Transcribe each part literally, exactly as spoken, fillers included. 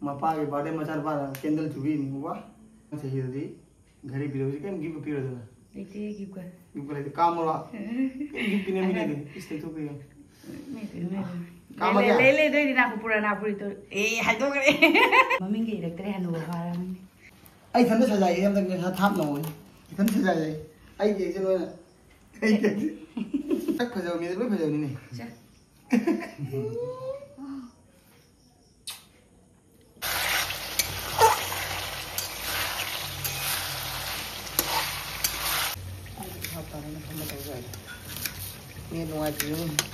ꯃꯄꯥꯒꯤ ꯕꯥꯔꯗꯦ ꯃꯆꯥꯅꯨꯄꯥꯅ ꯀꯦꯟꯗꯜ ꯊꯨꯕꯤꯅꯤꯀꯣ꯫ ꯆꯍꯤꯗꯗꯤ ꯘꯔꯤ ꯄꯤꯔꯛꯎꯁꯦ, ꯀꯩꯝ ꯒꯤꯐ ꯄꯤꯔꯣꯏꯗꯅ꯫ ꯂꯩꯇꯦ ꯒꯤꯐꯀ꯫ ꯒꯤꯐꯀ ꯂꯩꯇꯦ, ꯀꯥꯝꯃꯣꯔꯣ? ꯀꯩꯝ ꯒꯤꯐ ꯄꯤꯅꯤꯡꯉꯥꯏ ꯂꯩꯇꯦ꯫ ꯏꯁ, ꯂꯩꯊꯣꯛꯄꯤꯌꯣ꯫ ꯂꯩꯇꯦ, ꯂꯩꯇꯦ꯫ ꯀꯥꯝꯃꯒꯦ? ꯂꯩ, ꯂꯩ, ꯂꯩ, ꯂꯩ, ꯅꯥꯀꯨ ꯄꯨꯔꯥ, ꯅꯥꯀꯨ ꯄꯨꯔꯤ ꯇꯧ-, ꯑꯦ, ꯍꯥꯏꯗꯣꯛꯈ꯭ꯔꯦ꯫ ꯃꯃꯤꯡꯒ ꯏꯔꯛꯇ꯭ꯔꯦ, ꯍꯅꯨꯕ ꯐꯥꯔꯕꯅꯤ꯫ ꯑꯩ ꯏꯊꯟꯇ ꯁꯖꯥꯏꯌꯦ, ꯑꯝꯇꯪ ꯅꯁꯥ ꯊꯥꯞꯅꯧ꯫ ꯏꯊꯟꯇ ꯁꯖꯥꯏꯌꯦ꯫ ꯑꯩ ꯀꯦꯛꯁꯦ ꯂꯣꯏꯅ, ꯑꯩ ꯀꯦꯛꯁꯦ꯫ ꯁꯛ ꯐꯖꯕ ꯃꯤꯗꯤ ꯂꯣꯏ ꯐꯖꯕꯅꯤꯅꯦ꯫ ꯁꯦ꯫ ꯅꯦꯠ ꯅꯨꯡꯉꯥꯏꯇ꯭ꯔꯤꯕ ꯌꯦꯡꯉꯨ꯫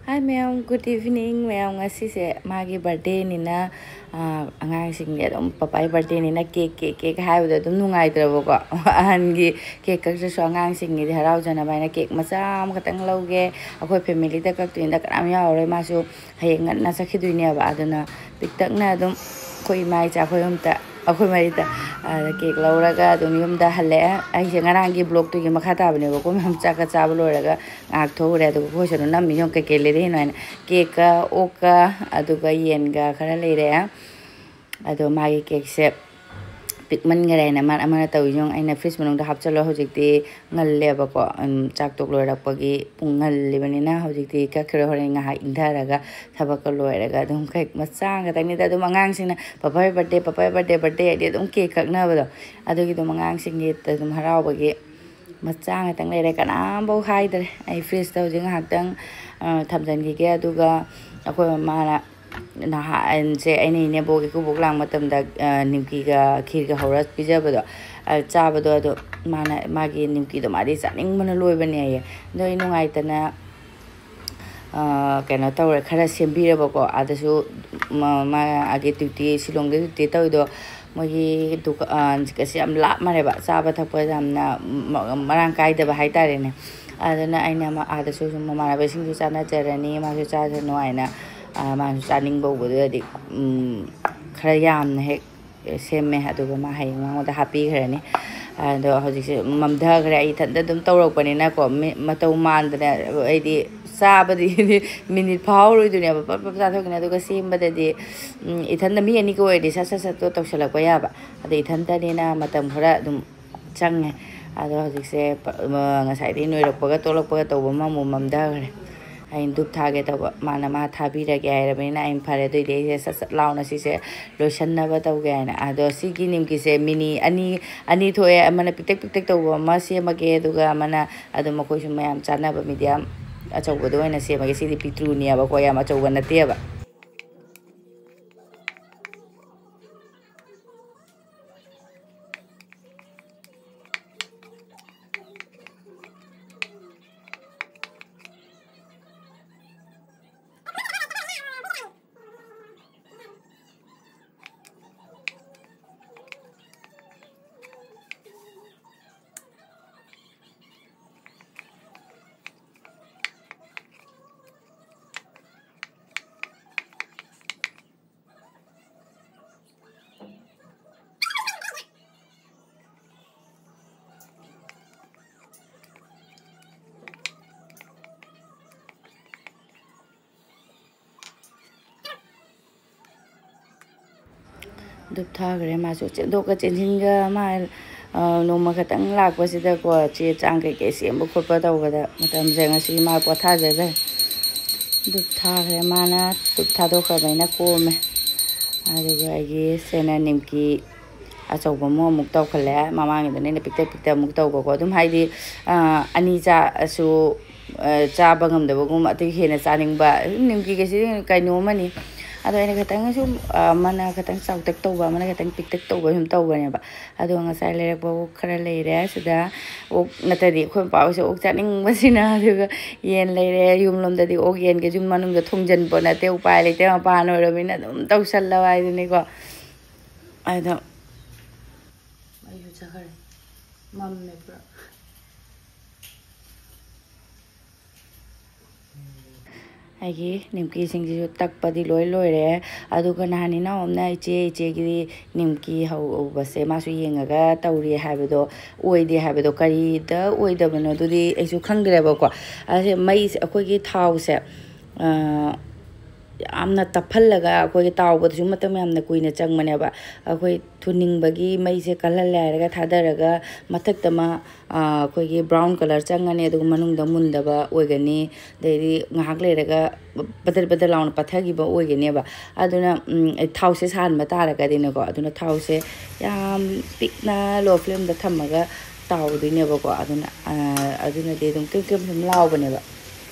Hi ꯃꯌꯥꯝ, good evening ꯃꯌꯥꯝ꯫ ꯉꯁꯤꯁꯦ ꯃꯥꯒꯤ ꯕꯥꯔꯗꯦꯅꯤꯅ, ꯑꯥ, ꯑꯉꯥꯡꯁꯤꯡꯒꯤ ꯑꯗꯨꯝ ꯄꯄꯥꯏ ꯕꯥꯔꯗꯦꯅꯤꯅ ꯀꯦꯛ, ꯀꯦꯛ, ꯀꯦꯛ ꯍꯥꯏꯕꯗꯣ ꯑꯗꯨꯝ ꯅꯨꯡꯉꯥꯏꯇ꯭ꯔꯕꯀꯣ꯫ ꯑꯍꯟꯒꯤ ꯀꯦꯛ ꯀꯛꯇ꯭ꯔꯁꯨ ꯑꯉꯥꯡꯁꯤꯡꯒꯤꯗꯤ ꯍꯔꯥꯎꯖꯅꯕ ꯍꯥꯏꯅ ꯀꯦꯛ ꯃꯆꯥ ꯑꯃꯈꯛꯇꯪ ꯂꯧꯒꯦ꯫ ꯑꯩꯈꯣꯏ ꯐꯦꯃꯤꯂꯤꯗ ꯀꯛꯇꯣꯏꯅꯤꯅ ꯀꯅꯥꯝ ꯌꯥꯎꯔꯔꯣꯏ꯫ ꯃꯥꯁꯨ ꯍꯌꯦꯡ ꯉꯟꯅ ꯆꯠꯈꯤꯗꯣꯏꯅꯦꯕ꯫ ꯑꯗꯨꯅ ꯄꯤꯛꯇꯛꯅ ꯑꯗꯨꯝ ꯑꯩꯈꯣꯏ ꯏꯃꯥ ꯏꯆꯥ ꯑꯩꯈꯣꯏ ꯑꯍꯨꯝꯇ, ꯑꯩꯈꯣꯏ ꯃꯔꯤꯗ, ꯑꯥ, ꯀꯦꯛ ꯂꯧꯔꯒ ꯑꯗꯨꯝ ꯌꯨꯝꯗ ꯍꯜꯂꯛꯑꯦ꯫ ꯑꯩꯁꯦ ꯉꯔꯥꯡꯒꯤ ꯕ꯭ꯂꯣꯛꯇꯨꯒꯤ ꯃꯈꯥ ꯇꯥꯕꯅꯦꯕꯀꯣ꯫ ꯃꯌꯥꯝ ꯆꯥꯛꯀ ꯆꯥꯕ ꯂꯣꯏꯔꯒ ꯉꯥꯏꯍꯥꯛ ꯊꯣꯛꯎꯔꯦ꯫ ꯑꯗꯨꯒ ꯑꯩꯈꯣꯏ ꯁꯣꯝꯗ ꯅꯝꯃꯤ ꯌꯦꯡꯉꯨ ꯀꯩꯀꯩ ꯂꯩꯔꯛꯏꯅꯣ ꯍꯥꯏꯅ꯫ ꯀꯦꯛꯀ, ꯑꯣꯛꯀ, ꯑꯗꯨꯒ ꯌꯦꯟꯒ ꯈꯔ ꯂꯩꯔꯛꯑꯦ꯫ ꯑꯗꯣ ꯃꯥꯒꯤ ꯀꯦꯛꯁꯦ ꯄꯤꯛꯃꯟꯈꯔꯦꯅ ꯃꯥꯅ ꯑꯃꯅ ꯇꯧꯔꯤꯁꯦ ꯌꯦꯡꯉꯨ꯫ ꯑꯩꯅ ꯐ꯭ꯔꯤꯖ ꯃꯅꯨꯡꯗ ꯍꯥꯞꯆꯜꯂꯣ꯫ ꯍꯧꯖꯤꯛꯇꯤ ꯉꯜꯂꯦꯕꯀꯣ꯫ ꯎꯝ, ꯆꯥꯛ ꯇꯣꯛ ꯂꯣꯏꯔꯛꯄꯒꯤ ꯄꯨꯡ ꯉꯜꯂꯤꯕꯅꯤꯅ ꯍꯧꯖꯤꯛꯇꯤ ꯀꯛꯈꯤꯔꯣꯏ꯫ ꯍꯣꯔꯦꯟ ꯉꯥꯏꯍꯥꯛ ꯏꯪꯊꯔꯒ ꯊꯕꯛꯀ ꯂꯣꯏꯔꯒ ꯑꯗꯨꯝ ꯀꯦꯛ ꯃꯆꯥ ꯈꯛꯇꯪꯅꯤꯗ꯫ ꯑꯗꯨꯝ ꯑꯉꯥꯡꯁꯤꯡꯅ "ꯄꯄꯥꯏ ꯕꯥꯔꯗꯦ, ꯄꯄꯥꯏ ꯕꯥꯔꯗꯦ, ꯕꯥꯔꯗꯦ" ꯍꯥꯏꯗꯤ ꯑꯗꯨꯝ ꯀꯦꯛ ꯀꯛꯅꯕꯗꯣ꯫ ꯑꯗꯨꯒꯤ ꯑꯗꯨꯝ ꯑꯉꯥꯡꯁꯤꯡꯒꯤ ꯑꯗꯨꯝ ꯍꯔꯥꯎꯕꯒꯤ ꯃꯆꯥ ꯉꯥꯛꯇꯪ ꯂꯩꯔꯦ, ꯀꯅꯥꯝꯐꯥꯎ ꯍꯥꯏꯗ꯭ꯔꯦ꯫ ꯑꯩ ꯐ꯭ꯔꯤꯖꯇ ꯍꯧꯖꯤꯛ ꯉꯥꯏꯍꯥꯛꯇꯪ, ꯑ, ꯊꯝꯖꯤꯟꯈꯤꯒꯦ꯫ ꯑꯗꯨꯒ ꯑꯩꯈꯣꯏ ꯃꯃꯥꯅ ꯅꯍꯥꯟꯁꯦ ꯑꯩꯅ ꯏꯅꯦꯕꯣꯛ ꯏꯀꯨꯕꯣꯛ ꯂꯥꯛꯄ ꯃꯇꯝꯗ, ꯑ, ꯅꯤꯝꯀꯤꯒ ꯈꯤꯔꯒ ꯍꯧꯔ ꯄꯤꯖꯕꯗꯣ, ꯑ, ꯆꯥꯕꯗꯣ, ꯑꯗꯣ ꯃꯥꯅ, ꯃꯥꯒꯤ ꯅꯤꯝꯀꯤꯗꯣ ꯃꯥꯗꯤ ꯆꯥꯅꯤꯡꯕꯅ ꯂꯣꯏꯕꯅꯦ ꯍꯥꯏꯌꯦ꯫ ꯑꯗꯣ ꯑꯩ ꯅꯨꯡꯉꯥꯏꯇꯅ, ꯑ, ꯀꯩꯅꯣ ꯇꯧꯔꯦ, ꯈꯔ ꯁꯦꯝꯕꯤꯔꯦꯕꯀꯣ꯫ ꯑꯥꯗꯁꯨ ꯃꯥ-, ꯃꯥꯒꯤ ꯗ꯭ꯌꯨꯇꯤ, ꯁꯤꯂꯣꯡꯗ ꯗ꯭ꯌꯨꯇꯤ ꯇꯧꯔꯤꯗꯣ, ꯃꯣꯏꯒꯤ ꯗꯨꯀꯥꯟꯁꯦ ꯌꯥꯝ ꯂꯥꯞꯃꯔꯦꯕ, ꯆꯥꯕ ꯊꯛꯄ ꯌꯥꯝꯅ ꯃ-, ꯃꯔꯥꯡ ꯀꯥꯏꯗꯕ ꯍꯥꯏꯇꯥꯔꯦꯅꯦ꯫ ꯑꯗꯨꯅ ꯑꯩꯅ ꯃ-, ꯑꯥꯗꯁꯨ ꯁꯨꯝ ꯃꯃꯥꯟꯅꯕꯁꯤꯡꯁꯨ ꯆꯥꯟꯅꯖꯔꯅꯤ, ꯃꯥꯁꯨ ꯆꯥꯖꯅꯨ ꯍꯥꯏꯅ, ꯑ, ꯃꯥꯁꯨ ꯆꯥꯅꯤꯡꯕ ꯎꯕꯗꯨꯗꯗꯤ, ꯎꯝ, ꯈꯔ ꯌꯥꯝꯅ ꯍꯦꯛ ꯁꯦꯝꯃꯦ꯫ ꯑꯗꯨꯒ ꯃꯥ ꯍꯌꯦꯡ ꯃꯉꯣꯟꯗ ꯍꯥꯞꯄꯤꯈ꯭ꯔꯅꯤ꯫ ꯑꯗꯣ ꯍꯧꯖꯤꯛꯁꯦ ꯃꯝꯊꯈ꯭ꯔꯦ꯫ ꯑꯩ ꯏꯊꯟꯇ ꯑꯗꯨꯝ ꯇꯧꯔꯛꯄꯅꯤꯅꯀꯣ, ꯃꯤ-, ꯃꯇꯧ ꯃꯥꯟꯗꯅ ꯑꯩꯗꯤ ꯆꯥꯕꯗꯤ ꯃꯤꯅꯤꯠ ꯐꯥꯍꯧꯔꯣꯏꯗꯣꯏꯅꯦꯕ, ꯄꯞ ꯄꯞ ꯆꯥꯊꯣꯛꯈꯤꯅꯤ꯫ ꯑꯗꯨꯒ ꯁꯦꯝꯕꯗꯗꯤ, ꯎꯝ, ꯏꯊꯟꯇ ꯃꯤ ꯑꯅꯤꯒ ꯑꯣꯏꯔꯗꯤ ꯁꯠ ꯁꯠ ꯁꯠꯇꯣ ꯇꯧꯁꯜꯂꯛꯄ ꯌꯥꯕ꯫ ꯑꯗ ꯏꯊꯟꯇꯅꯤꯅ ꯃꯇꯝ ꯈꯔ ꯑꯗꯨꯝ ꯆꯪꯉꯦ꯫ ꯑꯗꯣ ꯍꯧꯖꯤꯛꯁꯦ ꯄ-, ꯉꯁꯥꯏꯗꯒꯤ ꯅꯣꯏꯔꯛꯄꯒ ꯇꯣꯛꯂꯛꯄꯒ ꯇꯧꯕ ꯑꯃꯃꯨꯛ ꯃꯝꯊꯈ꯭ꯔꯦ꯫ ꯑꯩꯅ ꯙꯨꯞ ꯊꯥꯒꯦ ꯇꯧꯕ, ꯃꯥꯅ ꯃꯥ ꯊꯥꯕꯤꯔꯒꯦ ꯍꯥꯏꯔꯕꯅꯤꯅ ꯑꯩꯅ ꯐꯔꯦ ꯑꯗꯨꯏꯗꯤ ꯑꯩꯁꯦ ꯁꯠ ꯁꯠ ꯂꯥꯎꯅ ꯁꯤꯁꯦ ꯂꯣꯏꯁꯟꯅꯕ ꯇꯧꯒꯦ ꯍꯥꯏꯅ꯫ ꯑꯗꯣ ꯁꯤꯒꯤ ꯅꯤꯝꯀꯤꯁꯦ ꯃꯤꯅꯤ ꯑꯅꯤ, ꯑꯅꯤ ꯊꯣꯛꯑꯦ꯫ ꯑꯃꯅ ꯄꯤꯛꯇꯛ ꯄꯤꯛꯇꯛ ꯇꯧꯕ ꯑꯃ ꯁꯦꯝꯃꯒꯦ, ꯑꯗꯨꯒ ꯑꯃꯅ ꯑꯗꯨꯝ ꯑꯩꯈꯣꯏꯁꯨ ꯃꯌꯥꯝ ꯆꯥꯅꯕ ꯃꯤꯗꯤꯌꯝ ꯑꯆꯧꯕꯗꯣ ꯑꯣꯏꯅ ꯁꯦꯝꯃꯒꯦ꯫ ꯁꯤꯗꯤ ꯄꯤꯇ꯭ꯔꯨꯅꯦꯕꯀꯣ, ꯌꯥꯝ ꯑꯆꯧꯕ ꯅꯠꯇꯦꯕ꯫ ꯙꯨꯞ ꯊꯥꯈ꯭ꯔꯦ꯫ ꯃꯥꯁꯨ ꯆꯦꯟꯊꯣꯛꯀ ꯆꯦꯟꯁꯤꯟꯒ ꯃꯥ, ꯑ, ꯅꯣꯡꯃ ꯈꯛꯇꯪ ꯂꯥꯛꯄꯁꯤꯗꯀꯣ, ꯆꯦ ꯆꯥꯡ ꯀꯩꯀꯩ ꯁꯦꯝꯕ ꯈꯣꯠꯄ ꯇꯧꯕꯗ ꯃꯇꯝꯁꯦ ꯉꯁꯤ ꯃꯥ ꯄꯣꯊꯥꯖꯈ꯭ꯔꯦ꯫ ꯙꯨꯞ ꯊꯥꯈ꯭ꯔꯦ꯫ ꯃꯥꯅ ꯙꯨꯞ ꯊꯥꯗꯣꯛꯈ꯭ꯔꯕꯅꯤꯅ ꯀꯣꯝꯃꯦ꯫ ꯑꯗꯨꯒ ꯑꯩꯒꯤ ꯁꯦꯅ ꯅꯤꯝꯀꯤ ꯑꯆꯧꯕ ꯑꯃ ꯑꯃꯨꯛ ꯇꯧꯈꯠꯂꯦ꯫ ꯃꯃꯥꯡꯒꯤꯗꯨꯅ ꯑꯩꯅ ꯄꯤꯛꯇꯛ ꯄꯤꯛꯇꯛ ꯑꯃꯨꯛ ꯇꯧꯕꯀꯣ꯫ ꯑꯗꯨꯝ ꯍꯥꯏꯗꯤ, ꯑ, ꯑꯅꯤ ꯆꯥꯁꯨ, ꯑ, ꯆꯥꯕ ꯉꯝꯗꯕꯒꯨꯝ, ꯑꯗꯨꯒꯤ ꯍꯦꯟꯅ ꯆꯥꯅꯤꯡꯕ, ꯑꯗꯨꯝ ꯅꯤꯝꯀꯤꯒꯁꯤ ꯀꯩꯅꯣ ꯑꯃꯅꯤ꯫ ꯑꯗꯣ ꯑꯩꯅ ꯈꯤꯇꯪ ꯁꯨꯝ, ꯑ, ꯑꯃꯅ ꯈꯤꯇꯪ ꯆꯥꯎꯇꯛ ꯇꯧꯕ, ꯑꯃꯅ ꯈꯤꯇꯪ ꯄꯤꯛꯇꯛ ꯇꯧꯕ ꯁꯨꯝ ꯇꯧꯕꯅꯦꯕ꯫ ꯑꯗꯣ ꯉꯁꯥꯏ ꯂꯩꯔꯛꯄ ꯑꯣꯛ ꯈꯔ ꯂꯩꯔꯦ ꯁꯤꯗ꯫ ꯑꯣꯛ ꯅꯠꯇ꯭ꯔꯗꯤ ꯑꯩꯈꯣꯏ ꯃꯄꯥ ꯍꯣꯏꯁꯦ ꯑꯣꯛ ꯆꯥꯅꯤꯡꯕꯁꯤꯅ꯫ ꯑꯗꯨꯒ ꯌꯦꯟ ꯂꯩꯔꯦ꯫ ꯌꯨꯝꯂꯣꯝꯗꯗꯤ ꯑꯣꯛ ꯌꯦꯟꯒ ꯌꯨꯝ ꯃꯅꯨꯡꯗ ꯊꯣꯡꯖꯟꯕ ꯅꯠꯇꯦ꯫ ꯎꯄꯥꯏ ꯂꯩꯇꯦ, ꯃꯄꯥꯟ ꯑꯣꯏꯔꯕꯅꯤꯅ ꯑꯗꯨꯝ ꯇꯧꯁꯜꯂꯕ ꯍꯥꯏꯗꯨꯅꯤꯀꯣ꯫ ꯑꯗꯣ ꯑꯩꯁꯨ ꯆꯠꯈ꯭ꯔꯦ꯫ ꯃꯝꯃꯦ ꯄꯨꯔꯥ꯫ ꯑꯩꯒꯤ ꯅꯤꯝꯀꯤꯁꯤꯡꯁꯤꯁꯨ ꯇꯛꯄꯗꯤ ꯂꯣꯏ ꯂꯣꯏꯔꯦ꯫ ꯑꯗꯨꯒ ꯅꯍꯥꯟ ꯏꯅꯥꯎ ꯑꯃꯅ ꯏꯆꯦ, ꯏꯆꯦꯒꯤꯗꯤ ꯅꯤꯝꯀꯤ ꯍꯧꯕꯁꯦ ꯃꯥꯁꯨ ꯌꯦꯡꯉꯒ ꯇꯧꯔꯤ ꯍꯥꯏꯕꯗꯣ, ꯑꯣꯏꯗꯦ ꯍꯥꯏꯕꯗꯣ, ꯀꯔꯤꯗ ꯑꯣꯏꯗꯕꯅꯣ ꯑꯗꯨꯗꯤ ꯑꯩꯁꯨ ꯈꯪꯗ꯭ꯔꯦꯕꯀꯣ꯫ ꯑꯁꯦ ꯃꯩꯁꯦ, ꯑꯩꯈꯣꯏꯒꯤ ꯊꯥꯎꯁꯦ, ꯑ, ꯌꯥꯝꯅ ꯇꯞꯍꯜꯂꯒ, ꯑꯩꯈꯣꯏꯒꯤ ꯇꯥꯎꯕꯗꯁꯨ ꯃꯇꯝ ꯌꯥꯝꯅ ꯀꯨꯏꯅ ꯆꯪꯕꯅꯦꯕ꯫ ꯑꯩꯈꯣꯏ ꯊꯨꯅꯤꯡꯕꯒꯤ ꯃꯩꯁꯦ ꯀꯜꯍꯜꯂꯦ ꯍꯥꯏꯔꯒ ꯊꯥꯗꯔꯒ ꯃꯊꯛꯇ ꯑꯃ, ꯑ, ꯑꯩꯈꯣꯏꯒꯤ brown colour ꯆꯪꯉꯅꯤ, ꯑꯗꯨꯒ ꯃꯅꯨꯡꯗ ꯃꯨꯟꯗꯕ ꯑꯣꯏꯒꯅꯤ꯫ ꯑꯗꯩꯗꯤ ꯉꯥꯏꯍꯥꯛ ꯂꯩꯔꯒ ꯕꯗꯔ ꯕꯗꯔ ꯂꯥꯎꯅ ꯄꯠꯊꯈꯤꯕ ꯑꯣꯏꯒꯅꯦꯕ꯫ ꯑꯗꯨꯅ, ꯎꯝ, ꯊꯥꯎꯁꯦ ꯁꯥꯍꯟꯕ ꯇꯥꯔꯒꯗꯤꯅꯦꯀꯣ, ꯑꯗꯨꯅ ꯊꯥꯎꯁꯦ ꯌꯥꯝ ꯄꯤꯛꯅ low flameꯗ ꯊꯝꯃꯒ ꯇꯥꯎꯗꯣꯏꯅꯦꯕꯀꯣ꯫ ꯑꯗꯨꯅ, ꯑ, ꯑꯗꯨꯅꯗꯤ ꯑꯗꯨꯝ ꯀ꯭ꯔꯤꯝ ꯀ꯭ꯔꯤꯝ ꯁꯨꯝ ꯂꯥꯎꯕꯅꯦꯕ꯫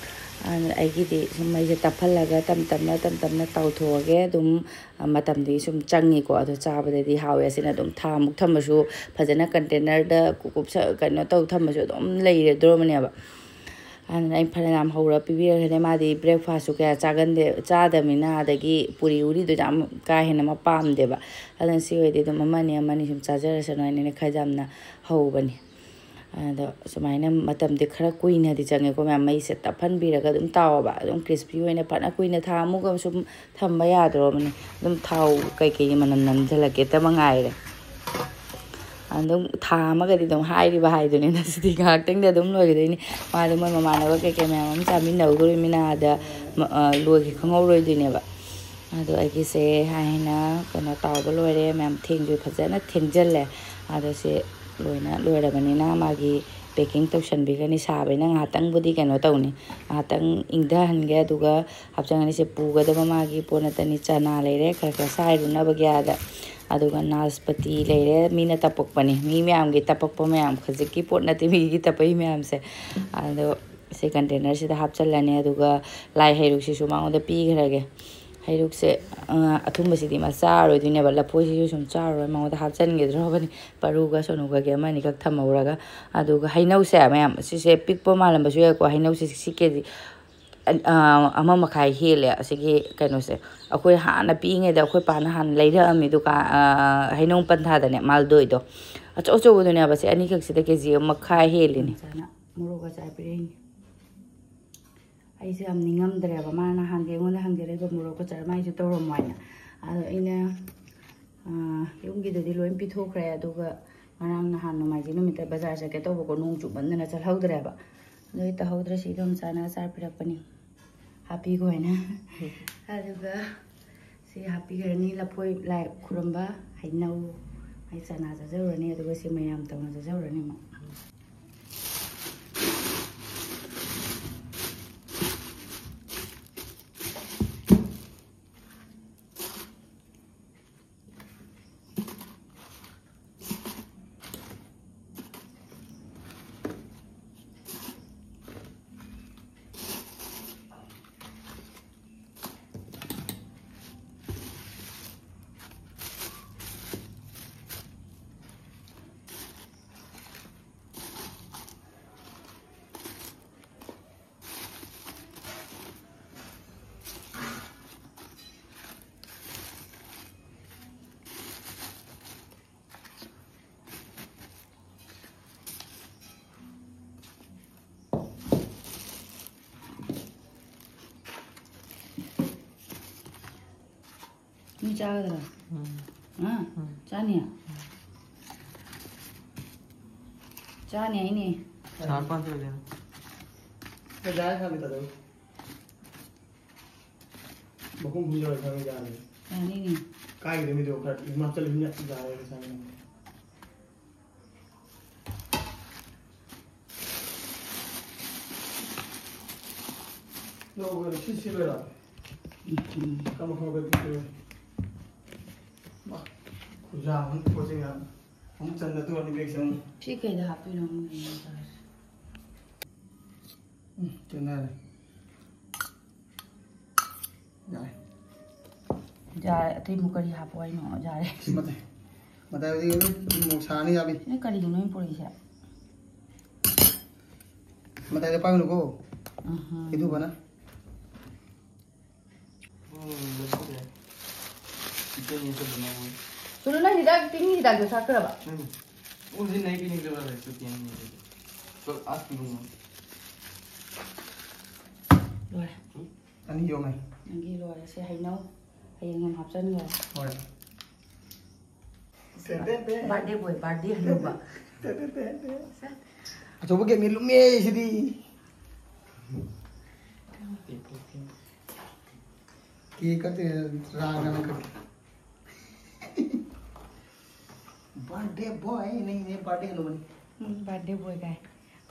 ꯑꯗꯨꯅ ꯑꯩꯒꯤꯗꯤ ꯁꯨꯝ ꯃꯩꯁꯦ ꯇꯞꯍꯜꯂꯒ ꯇꯞ ꯇꯞꯅ, ꯇꯞ ꯇꯞꯅ ꯇꯥꯎꯊꯣꯛꯑꯒꯦ꯫ ꯑꯗꯨꯝ ꯃꯇꯝꯗꯤ ꯁꯨꯝ ꯆꯪꯉꯤꯀꯣ, ꯑꯗꯣ ꯆꯥꯕꯗꯗꯤ ꯍꯥꯎꯋꯦ꯫ ꯑꯁꯤꯅ ꯑꯗꯨꯝ ꯊꯥꯃꯨꯛ ꯊꯝꯃꯁꯨ, ꯐꯖꯅ containerꯗ ꯀꯨꯞ-, ꯀꯨꯞꯁ-, ꯀꯩꯅꯣ ꯇꯧ ꯊꯝꯃꯁꯨ ꯑꯗꯨꯝ ꯂꯩꯔꯗꯧꯔꯕꯅꯦꯕ꯫ ꯑꯗꯨꯅ ꯑꯩ ꯐꯅꯌꯥꯝ ꯍꯧꯔ ꯄꯤꯕꯤꯔꯒꯅꯦ, ꯃꯥꯗꯤ breakfastꯁꯨ ꯀꯌꯥ ꯆꯥꯒꯟꯗꯦ, ꯆꯥꯗꯕꯅꯤꯅ, ꯑꯗꯒꯤ ꯄꯨꯔꯤ ꯎꯔꯤꯗꯨꯁꯨ ꯌꯥꯝ ꯀꯥ ꯍꯦꯟꯅ ꯑꯃ ꯄꯥꯝꯗꯦꯕ꯫ ꯑꯗꯨꯅ ꯁꯤ ꯑꯣꯏꯔꯗꯤ ꯑꯗꯨꯝ ꯑꯃꯅꯤ ꯑꯃꯅꯤ ꯁꯨꯝ ꯆꯥꯖꯔꯁꯅꯨ ꯍꯥꯏꯅ ꯑꯩꯅ ꯈꯔ ꯌꯥꯝꯅ ꯍꯧꯕꯅꯤ꯫ ꯑꯗꯣ ꯁꯨꯃꯥꯏꯅ ꯃꯇꯝꯗꯤ ꯈꯔ ꯀꯨꯏꯅꯗꯤ ꯆꯪꯉꯦꯀꯣ ꯃꯌꯥꯝ, ꯃꯩꯁꯦ ꯇꯞꯍꯟꯕꯤꯔꯒ ꯑꯗꯨꯝ ꯇꯥꯎꯑꯣꯕ꯫ ꯑꯗꯨꯝ crispy ꯑꯣꯏꯅ ꯐꯅ ꯀꯨꯏꯅ ꯊꯥ ꯑꯃꯨꯛ ꯁꯨꯝ ꯊꯝꯕ ꯌꯥꯗ꯭ꯔꯣꯕꯅꯤ꯫ ꯑꯗꯨꯝ ꯊꯥꯎ ꯀꯩꯀꯩꯒꯤ ꯃꯅꯝ ꯅꯝꯁꯤꯜꯂꯛꯀꯦꯇ ꯃꯉꯥꯏꯔꯦ꯫ ꯑꯗꯨꯝ ꯊꯥ ꯑꯃꯒꯗꯤ ꯑꯗꯨꯝ ꯍꯥꯏꯔꯤꯕ ꯍꯥꯏꯗꯨꯅꯤ꯫ ꯅꯁꯤꯗꯤ ꯉꯥꯏꯍꯥꯛꯇꯪꯗ ꯑꯗꯨꯝ ꯂꯣꯏꯒꯗꯣꯏꯅꯤ꯫ ꯃꯥꯗꯤ ꯃꯣꯏ ꯃꯃꯥꯟꯅꯕ ꯀꯩꯀꯩ ꯃꯌꯥꯝ ꯑꯃ ꯆꯥꯃꯤꯟꯅꯧꯗꯣꯔꯤꯃꯤꯅ ꯑꯥꯗ, ꯃ-, ꯑ, ꯂꯣꯏꯈꯤ ꯈꯪꯍꯧꯔꯣꯏꯗꯣꯏꯅꯦꯕ꯫ ꯑꯗꯣ ꯑꯩꯒꯤꯁꯦ ꯍꯥꯏꯅ ꯀꯩꯅꯣ ꯇꯥꯎꯕ ꯂꯣꯏꯔꯦ ꯃꯌꯥꯝ, ꯊꯦꯡꯁꯨ ꯐꯖꯅ ꯊꯦꯡꯖꯤꯜꯂꯦ꯫ ꯑꯗꯣ ꯁꯤ ꯂꯣꯏꯅ ꯂꯣꯏꯔꯕꯅꯤꯅ ꯃꯥꯒꯤ packing ꯇꯧꯁꯟꯕꯤꯒꯅꯤ꯫ ꯁꯥꯕꯅꯤꯅ ꯉꯥꯏꯍꯥꯛꯇꯪꯕꯨꯗꯤ ꯀꯩꯅꯣ ꯇꯧꯅꯤ, ꯉꯥꯏꯍꯥꯛꯇꯪ ꯏꯪꯊꯍꯟꯒꯦ꯫ ꯑꯗꯨꯒ ꯍꯥꯞꯆꯟꯒꯅꯤ꯫ ꯁꯤ ꯄꯨꯒꯗꯕ ꯃꯥꯒꯤ ꯄꯣꯠ ꯅꯠꯇꯅꯤ, ꯆꯅꯥ ꯂꯩꯔꯦ ꯈꯔ ꯈꯔ ꯁꯥꯏꯔꯨꯅꯕꯒꯤ ꯑꯥꯗ, ꯑꯗꯨꯒ ꯅꯥꯁꯄꯇꯤ ꯂꯩꯔꯦ, ꯃꯤꯅ ꯇꯞꯄꯛꯄꯅꯤ, ꯃꯤ ꯃꯌꯥꯝꯒꯤ ꯇꯞꯄꯛꯄ ꯃꯌꯥꯝ, ꯈꯖꯤꯛꯀꯤ ꯄꯣꯠ ꯅꯠꯇꯦ ꯃꯤꯒꯤ ꯇꯞꯄꯛꯏ ꯃꯌꯥꯝꯁꯦ꯫ ꯑꯗꯣ ꯁꯤ containerꯁꯤꯗ ꯍꯥꯞꯆꯜꯂꯅꯤ꯫ ꯑꯗꯨꯒ ꯂꯥꯏ ꯍꯩꯔꯨꯛꯁꯤꯁꯨ ꯃꯉꯣꯟꯗ ꯄꯤꯈ꯭ꯔꯒꯦ꯫ ꯍꯩꯔꯨꯛꯁꯦ, ꯑ, ꯑꯊꯨꯝꯕꯁꯤꯗꯤ ꯃꯥ ꯆꯥꯔꯣꯏꯗꯣꯏꯅꯦꯕ, ꯂꯐꯣꯏꯁꯤꯁꯨ ꯁꯨꯝ ꯆꯥꯔꯔꯣꯏ, ꯃꯉꯣꯟꯗ ꯍꯥꯞꯆꯤꯟꯒꯗ꯭ꯔꯕꯅꯤ꯫ ꯄꯔꯨꯒ ꯁꯣꯅꯨꯒꯒꯤ ꯑꯃ ꯑꯅꯤꯈꯛ ꯊꯝꯍꯧꯔꯒ꯫ ꯑꯗꯨꯒ ꯍꯩꯅꯧꯁꯦ ꯃꯌꯥꯝ, ꯁꯤꯁꯦ ꯄꯤꯛꯄ ꯃꯥꯜꯂꯝꯕꯁꯨ ꯌꯥꯏꯀꯣ, ꯍꯩꯅꯧꯁꯦ ꯁꯤ ꯀꯦ ꯖꯤ ꯑ-, ꯑ, ꯑꯃ ꯃꯈꯥꯏ ꯍꯦꯜꯂꯦ ꯑꯁꯤꯒꯤ ꯀꯩꯅꯣꯁꯦ꯫ ꯑꯩꯈꯣꯏ ꯍꯥꯟꯅ ꯄꯤꯛꯏꯉꯩꯗ ꯑꯩꯈꯣꯏ ꯄꯥꯅ ꯍꯥꯟꯅ ꯂꯩꯔꯛꯑꯝꯃꯤ ꯗꯨꯀꯥꯟ, ꯑ, ꯍꯩꯅꯧ ꯄꯟꯊꯥꯗꯅꯦ, ꯃꯥꯜꯗꯣꯏꯗꯣ꯫ ꯑꯆꯧ ꯑꯆꯧꯕꯗꯨꯅꯦꯕ, ꯁꯤ ꯑꯅꯤꯈꯛꯁꯤꯗ ꯀꯦ ꯖꯤ ꯑꯃ ꯃꯈꯥꯏ ꯍꯦꯜꯂꯤꯅꯦ꯫ ꯃꯆꯥꯅ ꯃꯣꯔꯣꯛ ꯑꯆꯥꯔ ꯄꯤꯔꯛꯏꯅꯦ꯫ ꯑꯩꯁꯦ ꯌꯥꯝ ꯅꯤꯡꯉꯝꯗ꯭ꯔꯦꯕ, ꯃꯥꯅ ꯅꯍꯥꯟꯗꯤ ꯑꯩꯉꯣꯟꯗ ꯍꯪꯒꯦ ꯂꯩꯕ ꯃꯣꯔꯣꯛꯀ ꯆꯥꯔꯝ ꯍꯥꯏꯁꯦ ꯇꯧꯔꯝꯃꯣ ꯍꯥꯏꯅ꯫ ꯑꯗꯣ ꯑꯩꯅ, ꯑ, ꯌꯨꯝꯒꯤꯗꯗꯤ ꯂꯣꯏ ꯄꯤꯊꯣꯛꯈ꯭ꯔꯦ꯫ ꯑꯗꯨꯒ ꯉꯔꯥꯡ ꯅꯍꯥꯟ ꯅꯣꯡꯃꯥꯏꯖꯤꯡ ꯅꯨꯃꯤꯠꯇ ꯕꯖꯥꯔ ꯆꯠꯀꯦ ꯇꯧꯕꯀꯣ, ꯅꯣꯡ ꯆꯨꯞꯃꯟꯗꯅ ꯆꯠꯍꯧꯗ꯭ꯔꯦꯕ꯫ ꯑꯗꯨ ꯑꯩ ꯇꯧꯍꯧꯗ꯭ꯔꯦ, ꯁꯤ ꯏꯗꯣꯝꯆꯥꯅ ꯑꯆꯥꯔ ꯄꯤꯔꯛꯄꯅꯤ, ꯍꯥꯞꯄꯤꯈꯣ ꯍꯥꯏꯅ꯫ ꯑꯗꯨꯒ ꯁꯤ ꯍꯥꯞꯄꯤꯈ꯭ꯔꯅꯤ, ꯂꯐꯣꯏ ꯂꯥꯏ ꯈꯨꯔꯨꯝꯕ, ꯍꯩꯅꯧ, ꯑꯩ ꯆꯅꯥ ꯆꯥꯖꯔꯨꯔꯅꯤ, ꯑꯗꯨꯒ ꯁꯤ ꯃꯌꯥꯝ ꯇꯧꯅ ꯆꯥꯖꯔꯨꯔꯅꯤ ꯑꯃꯨꯛ꯫ ꯃꯤ ꯆꯥꯒꯗ꯭ꯔꯥ? ꯎꯝ꯫ ꯍꯥ? ꯎꯝ꯫ ꯆꯥꯅꯤ? ꯆꯥꯅꯤ ꯍꯥꯏꯅꯦ꯫ ꯆꯥ ꯄꯥꯟ ꯆꯠꯂꯦ꯫ ꯕꯖꯥꯔ ꯈꯥꯃꯦꯟ ꯇꯥꯗꯧ꯫ ꯃꯈꯨꯝ ꯈꯨꯝꯖꯤꯜꯂꯒ ꯈꯥꯃꯦꯟ ꯆꯥꯔꯦ꯫ ꯌꯥꯅꯤꯅꯦ꯫ ꯀꯥꯏꯒꯤꯗ ꯃꯤꯗꯣ ꯈꯔ ꯍꯤꯃꯥꯆꯜ ꯃꯤꯅ ꯌꯥꯔꯦ ꯉꯁꯥꯏ꯫ ꯂꯧꯕꯗ ꯁꯤ ꯁꯤꯜꯂꯦꯔꯣ? ꯎꯝ꯫ ꯀꯔꯝꯕ ꯈꯪꯗꯦ? ꯃꯥ, ꯈꯨꯌꯥꯝ ꯑꯃ ꯄꯣꯠ ꯆꯩ ꯃꯌꯥꯝ꯫ ꯑꯃꯨꯛ ꯆꯟꯗ ꯇꯣꯛꯑꯅꯤ ꯕꯦꯒꯁꯦ ꯑꯃꯨꯛ꯫ ꯁꯤ ꯀꯩꯗ ꯍꯥꯞꯇꯣꯏꯅꯣ ꯈꯪꯗꯦꯅꯦ ꯇꯧꯔꯤꯁꯦ꯫ ꯎꯝ, ꯆꯟꯅꯔꯦ꯫ ꯌꯥꯔꯦ꯫ ꯌꯥꯔꯦ, ꯑꯇꯩ ꯑꯃꯨꯛ ꯀꯔꯤ ꯍꯥꯞꯄꯣ ꯍꯥꯏꯅꯣ? ꯌꯥꯔꯦ꯫ ꯁꯤ ꯃꯇꯥꯏ꯫ ꯃꯇꯥꯏ ꯍꯧꯖꯤꯛ ꯑꯗꯨꯝ ꯃꯣꯔꯣꯛ ꯁꯥꯔꯅꯤ ꯌꯥꯕꯤ꯫ ꯅꯣꯏ ꯀꯔꯤꯒꯤꯅꯣ ꯑꯩꯅ ꯄꯨꯔꯛꯏꯁꯦ? ꯃꯇꯥꯏꯗ ꯄꯥꯏꯒꯅꯨꯀꯣ꯫ ꯎꯝꯍꯨꯝ꯫ ꯀꯩꯗꯧꯕꯅ? ꯎꯝ, ꯂꯣꯏꯊꯣꯛꯈ꯭ꯔꯦ꯫ ꯆꯤꯛꯀꯟ ꯌꯦꯟ ꯆꯠꯄ ꯅꯪ꯫ ꯀꯩꯅꯣ, ꯅꯪ ꯍꯤꯗꯥꯛ, ꯇꯤꯟꯒꯤ ꯍꯤꯗꯥꯛꯇꯣ ꯊꯛꯈ꯭ꯔꯕ? ꯎꯝ꯫ ꯎꯝ, ꯁꯤ ꯅꯪ ꯄꯤꯅꯤꯡꯗ꯭ꯔꯕ ꯂꯩ, ꯆꯨ ꯄꯤꯅꯤꯡꯉꯦ꯫ ꯆꯣ, ꯑꯁ, ꯄꯤꯅꯤꯡꯉꯦ꯫ ꯂꯣꯏꯔꯦ꯫ ꯑꯅꯤ ꯌꯣꯝꯃꯦ꯫ ꯅꯪꯒꯤ ꯂꯣꯏꯔꯦ꯫ ꯁꯤ ꯍꯩꯅꯧ ꯍꯌꯦꯡ ꯑꯃ ꯍꯥꯞꯆꯤꯟꯈ꯭ꯔꯣ꯫ ꯍꯣꯏ꯫ ꯕꯥꯔꯗꯦ ꯕꯣꯏ, ꯕꯥꯔꯗꯦ ꯍꯅꯨꯕ꯫ ꯑꯆꯧꯕ ꯀꯦꯛꯅꯤ, ꯂꯨꯝꯃꯦ ꯁꯤꯗꯤ꯫ ꯀꯦꯛ ꯀꯛꯇꯦ, ꯔꯥꯒꯅ ꯀꯛꯀꯦ꯫ ꯕꯥꯔꯗꯦ ꯕꯣꯏ, ꯅꯪꯅꯦ ꯕꯥꯔꯗꯦ ꯍꯅꯨꯕꯅꯤ꯫ ꯎꯝ, ꯕꯥꯔꯗꯦ ꯕꯣꯏ ꯀꯥꯏ꯫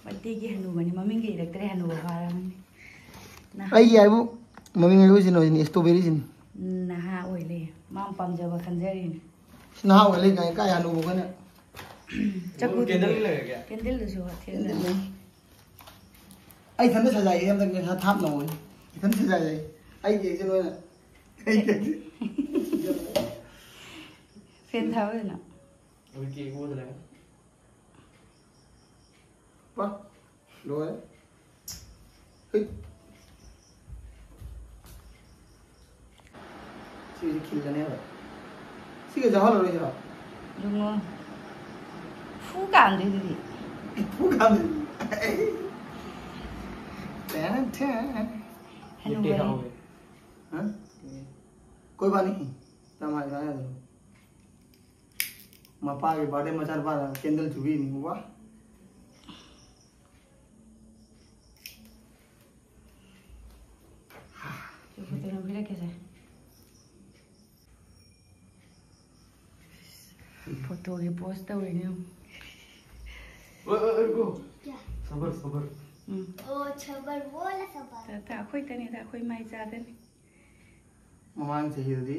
ꯕꯥꯔꯗꯦꯒꯤ ꯍꯅꯨꯕꯅꯤ, ꯃꯃꯤꯡꯒ ꯏꯔꯛꯇ꯭ꯔꯦ, ꯍꯅꯨꯕ ꯐꯥꯔꯕꯅꯤ꯫ ꯅꯍꯥ, ꯑꯩꯒꯤ ꯍꯥꯏꯕꯨ ꯃꯃꯤꯡ ꯍꯥꯏꯕꯨ ꯁꯤꯅ ꯑꯣꯏꯁꯤꯅꯤ, ꯏꯁꯇ꯭ꯔꯣꯕꯦꯔꯤꯁꯤꯅꯤ꯫ ꯎꯝ, ꯅꯍꯥ ꯑꯣꯏ ꯂꯩ, ꯃꯥ ꯄꯥꯝꯖꯕ ꯈꯟꯖꯔꯤꯅꯤ꯫ ꯁꯤ ꯅꯍꯥ ꯑꯣꯏ ꯂꯩ ꯀꯥꯏ, ꯀꯥꯏ ꯍꯅꯨꯕꯒꯅ꯫ ꯆꯀꯨꯗꯤ ꯀꯦꯟꯗꯜ ꯂꯩꯔꯒꯦ? ꯀꯦꯟꯗꯜꯗꯨꯁꯨ ꯊꯤꯜꯂꯦ꯫ ꯀꯦꯟꯗꯜꯅꯦ꯫ ꯑꯩ ꯏꯊꯟꯇ ꯁꯖꯥꯏꯌꯦ, ꯍꯟꯗꯛ ꯅꯁꯥ ꯊꯥꯞꯅ ꯎꯏ꯫ ꯏꯊꯟꯇ ꯁꯖꯥꯏꯌꯦ꯫ ꯑꯩ ꯀꯦꯛꯁꯦ ꯂꯣꯏꯅ꯫ ꯑꯩ ꯀꯦꯛꯁꯦ꯫ ꯐꯦꯟ ꯊꯥꯕꯗꯨꯅ꯫ ꯑꯩꯈꯣꯏ ꯀꯦꯛ ꯍꯧꯗ꯭ꯔꯦ꯫ ꯄꯥ꯫ ꯂꯣꯏꯔꯦ꯫ ꯍꯩ꯫ ꯁꯤꯁꯦ ꯈꯤꯜꯂꯅꯦꯕ꯫ ꯁꯤꯒ ꯆꯥꯍꯜꯂꯔꯣꯏꯁꯤꯔꯣ? ꯌꯨꯡꯉꯣ꯫ ꯐꯨ ꯀꯥꯝꯗꯣꯏꯗꯨꯗꯤ꯫ ꯐꯨ ꯀꯥꯝꯗꯣꯏ꯫ Ten ten. ꯍꯅꯨꯕꯅꯤ꯫ ꯍꯥ? ꯀꯣꯏꯕꯥꯅꯤ꯫ ꯇꯃꯥꯏ ꯀꯥꯏ ꯑꯗꯨꯝ꯫ ꯃꯄꯥꯒꯤ ꯕꯥꯔꯗꯦ ꯃꯆꯥꯅꯨꯄꯥꯅ ꯀꯦꯟꯗꯜ ꯆꯨꯕꯤꯅꯤ꯫ ꯋꯥ꯫ ꯐꯣꯇꯣ ꯅꯝꯕꯤꯔꯛꯀꯦꯁꯦ꯫ ꯐꯣꯇꯣꯒꯤ ꯄꯣꯁ ꯇꯧꯔꯤꯅꯦ꯫ ꯑꯣꯏ, ꯑꯣꯏ, ꯑꯣꯏ, ꯀꯣ꯫ ꯁꯕꯔ, ꯁꯕꯔ꯫ ꯎꯝ꯫ ꯑꯣ ꯁꯕꯔ ꯕꯣꯂ ꯁꯕꯔ꯫ ꯇ-, ꯇ-, ꯑꯩꯈꯣꯏ ꯇꯅꯤꯗ, ꯑꯩꯈꯣꯏ ꯃꯥꯏ ꯆꯥꯗꯅꯤ꯫ ꯃꯃꯥꯡ ꯆꯍꯤꯗꯗꯤ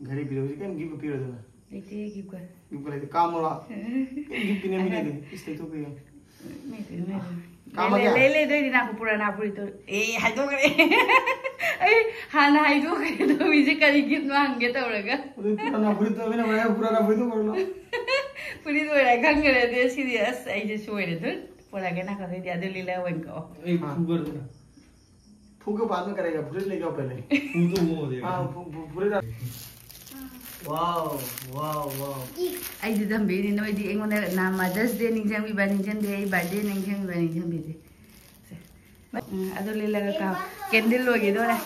ꯘꯔꯤ ꯄꯤꯔꯛꯄꯁꯤ ꯀꯔꯤꯝ ꯒꯤꯐ ꯄꯤꯔꯣꯏꯗꯅ꯫ ꯂꯩꯇꯦ ꯒꯤꯐꯀ꯫ ꯒꯤꯐ ꯂꯩꯇꯦ, ꯀꯥꯝꯃꯣꯔꯣ? ꯀꯔꯤꯝ ꯒꯤꯐ ꯄꯤꯅꯤꯡꯉꯥꯏ ꯂꯩꯇꯦ꯫ ꯏꯁ, ꯇꯩꯊꯣꯛꯄꯤꯔꯣ꯫ ꯂꯩꯇꯦ, ꯂꯩꯇꯦ꯫ ꯀꯥꯝꯃꯒꯦ? ꯂꯩ, ꯂꯩ, ꯂꯩ, ꯂꯩ, ꯅꯥꯀꯨ ꯄꯨꯔꯥ ꯅꯥꯄꯨꯔꯤꯗꯣ꯫ ꯑꯦ, ꯍꯥꯏꯗꯣꯛꯈ꯭ꯔꯦ꯫ ꯑꯩ ꯍꯥꯟꯅ ꯍꯥꯏꯗꯣꯛꯈ꯭ꯔꯦ ꯇꯧꯔꯤꯁꯦ, ꯀꯔꯤ ꯒꯤꯐꯅꯣ ꯍꯪꯒꯦ ꯇꯧꯔꯒ꯫ ꯑꯗꯨ ꯄꯨꯔꯥ ꯅꯥꯄꯨꯔꯤ ꯇꯧꯕꯅ ꯃꯌꯥꯝ ꯄꯨꯔꯥ ꯅꯥꯄꯨꯔꯤ ꯇꯧꯕ꯭ꯔꯣ? ꯐꯨꯔꯤꯠ ꯑꯣꯏꯔꯦ ꯈꯪꯈ꯭ꯔꯦ ꯑꯗꯨ ꯁꯤꯗꯤ꯫ ꯑꯁ, ꯑꯩꯁꯦ ꯁꯣꯏꯔꯦ꯫ ꯑꯗꯨ ꯄꯨꯔꯛꯑꯒꯦ ꯅꯥꯀꯣꯡꯗꯩꯗꯤ꯫ ꯑꯗꯨ ꯂꯤꯂꯥ ꯑꯣꯏꯅ ꯀꯛꯑꯣ꯫ ꯑꯩ ꯐꯨꯒꯗꯅ꯫ फूके बाद में करेगा, फुटेज लेके आओ पहले। फूटो वो हो जाएगा। हाँ, फू-, फू-, पूरे रा-, wow, wow, wow। ꯑꯩꯗꯤ ꯊꯝꯕꯤꯅꯤ, ꯅꯣꯏꯗꯤ ꯑꯩꯉꯣꯟꯗ ꯅꯍꯥꯟ ꯃꯥꯗꯔꯁ ꯗꯦ ꯅꯤꯡꯁꯤꯡꯕꯤꯕ ꯅꯤꯡꯁꯤꯡꯗꯦ, ꯑꯩ ꯕꯥꯔꯗꯦ ꯅꯤꯡꯁꯤꯡꯕꯤꯕ ꯅꯤꯡꯁꯤꯡꯕꯤꯗꯦ꯫ ꯁꯦ, ꯎꯝ, ꯑꯗꯨ ꯂꯤꯜꯂꯒ ꯀꯥꯎ꯫ ꯀꯦꯟꯗꯤꯜ ꯂꯣꯏꯒꯤꯗꯣꯔꯦ꯫